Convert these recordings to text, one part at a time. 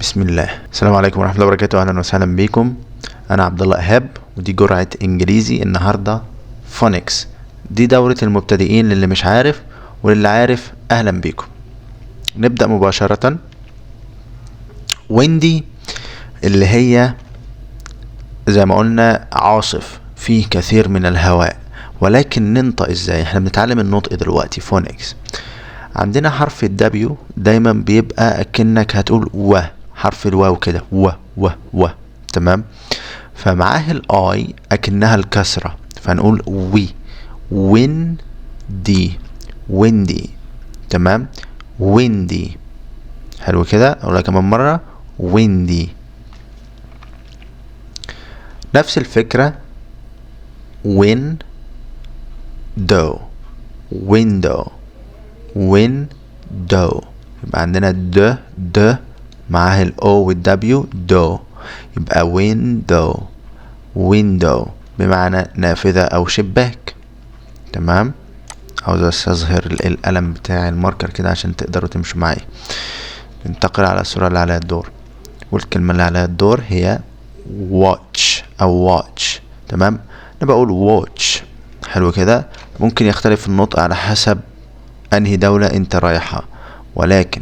بسم الله. السلام عليكم ورحمة الله وبركاته، اهلا وسهلا بيكم. انا عبد الله ايهاب، ودي جرعة انجليزي النهاردة phonics. دي دورة المبتدئين للي مش عارف، وللي عارف اهلا بيكم. نبدأ مباشرة. windy اللي هي زي ما قلنا عاصف، فيه كثير من الهواء، ولكن ننطق ازاي؟ احنا بنتعلم النطق دلوقتي phonics. عندنا حرف ال W دايما بيبقى اكنك هتقول و، حرف الواو كده، و و و، تمام؟ فمعاه ال I اكنها الكسرة، فنقول وي، windy، windy، تمام؟ windy. حلو كده، اقولها كمان مرة، windy. نفس الفكرة win dow، window، window. يبقى عندنا د د معاه ال O وال W، دو، يبقى window، window بمعنى نافذة أو شباك، تمام؟ عاوز بس أظهر القلم بتاع ال marker كده عشان تقدروا تمشوا معايا. ننتقل على الصورة اللي عليها الدور، والكلمة اللي عليها الدور هي watch أو watch، تمام؟ أنا بقول watch. حلو كده. ممكن يختلف النطق على حسب أنهي دولة أنت رايحها، ولكن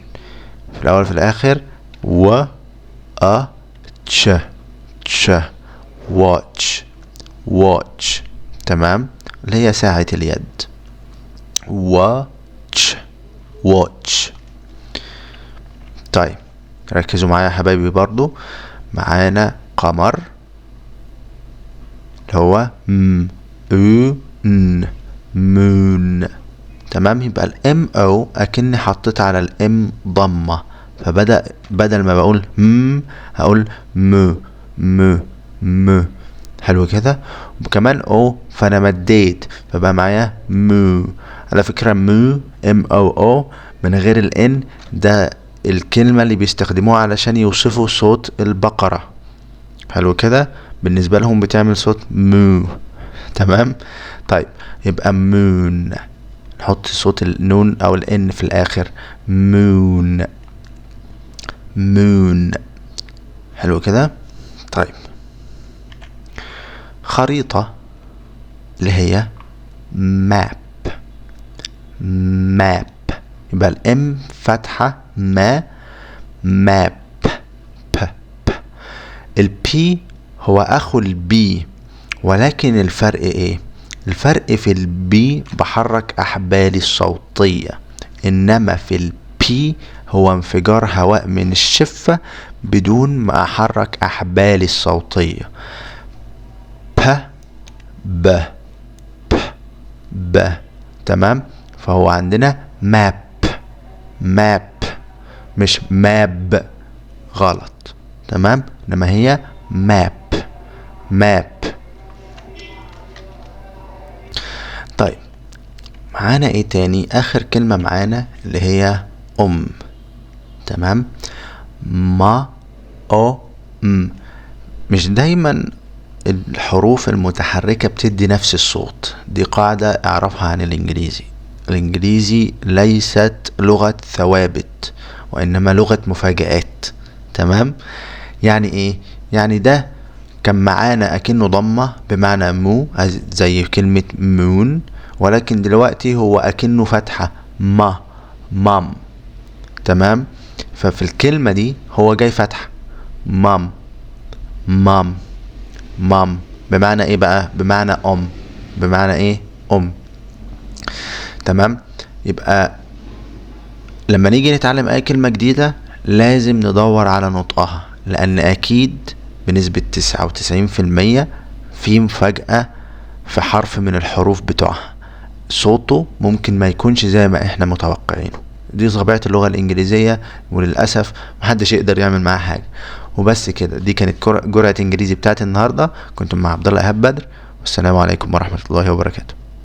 في الأول في الآخر و أ تش تش، watch، watch، تمام؟ اللي هي ساعة اليد، watch، watch. طيب ركزوا معايا يا حبايبي، برضو معانا قمر اللي هو م او ن، moon، تمام؟ يبقى ال M O اكني حطيت على ال M ضمة، فبدأ بدل ما بقول م هقول م م م. حلو كده. وكمان O فانا مديت، فبقى معايا مو. على فكرة moo M O O من غير ال N، ده الكلمة اللي بيستخدموها علشان يوصفوا صوت البقرة. حلو كده، بالنسبة لهم بتعمل صوت مو، تمام؟ طيب يبقى moon، نحط صوت النون او ال N في الاخر، moon، moon. حلو كده. طيب خريطة اللي هي map، map، يبقى ال M فتحة ما، map، ب ب. ال P هو اخو ال B، ولكن الفرق ايه؟ الفرق في ال B بحرك احبالي الصوتية، انما في ال P هو انفجار هواء من الشفة بدون ما احرك احبالي الصوتية. ب ب ب ب، تمام؟ فهو عندنا map، map، مش mab، غلط، تمام؟ انما هي map، map. طيب معانا ايه تاني؟ اخر كلمة معانا اللي هي ام، تمام؟ ما او م. مش دايما الحروف المتحركة بتدي نفس الصوت، دي قاعدة اعرفها عن الانجليزي. الانجليزي ليست لغة ثوابت، وانما لغة مفاجآت، تمام؟ يعني ايه؟ يعني ده كان معانا اكنه ضمة بمعنى مو زي كلمة moon، ولكن دلوقتي هو اكنه فتحة ما، mom، تمام؟ ففي الكلمة دي هو جاي فتحة mom، mom، mom، بمعنى ايه بقى؟ بمعنى ام، بمعنى ايه؟ ام، تمام؟ يبقى لما نيجي نتعلم اي كلمة جديدة لازم ندور على نطقها، لان اكيد بنسبة 99% في مفاجأة في حرف من الحروف بتوعها، صوته ممكن ما يكونش زي ما احنا متوقعينه. دي طبيعة اللغة الإنجليزية، وللأسف محدش يقدر يعمل معاها حاجة. وبس كده، دي كانت جرعة إنجليزي بتاعت النهاردة. كنت مع عبد الله إيهاب بدر، والسلام عليكم ورحمة الله وبركاته.